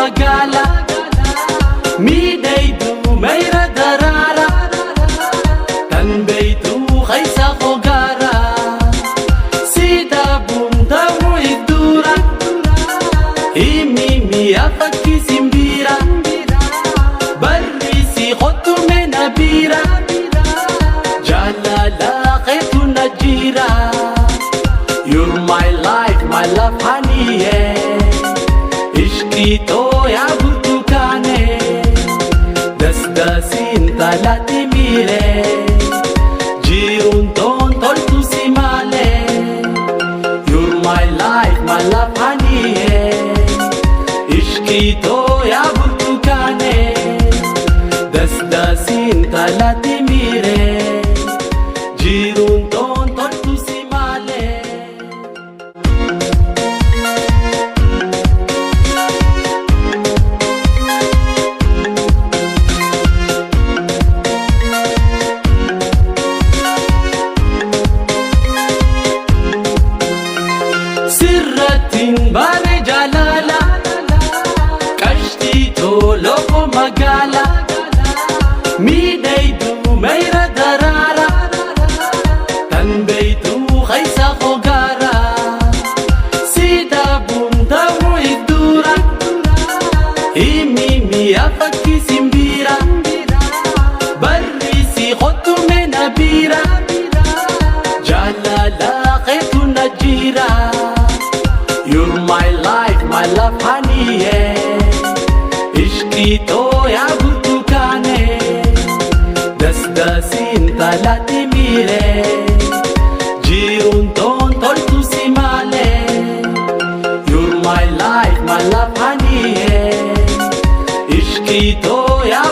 magaala miidhaydu mayra daraara tan beeytu keessa hogaara sida bundamu idduura himimi fakkii simbira barrisi kottu na bira jaalala keetu na jira. You're my life, my love, honey, yeah. Ishqii too yaa burtukaane dasdasiin talatti miire jiruun toon toltu si malee. You're my life, my love, honey, yeah. Ishqii too yaa burtukaane dasdasiin talatti miire jiruun toon toltu si malee. Sirrattiin baane jaalala qashtii toloo magaala miidhaydu mayra daraara tan beeytu keessa hogaara sida bundamu idduura himimi fakkii simbira barrisi kottu na bira jaalala keetu na jira. You're my life, my love, honey, yeah. Ishqii too yaa burtukaane dasdasiin talatti miire jiruun toon toltu si malee. You're my life, my love, honey, yeah. Ishqii too yaa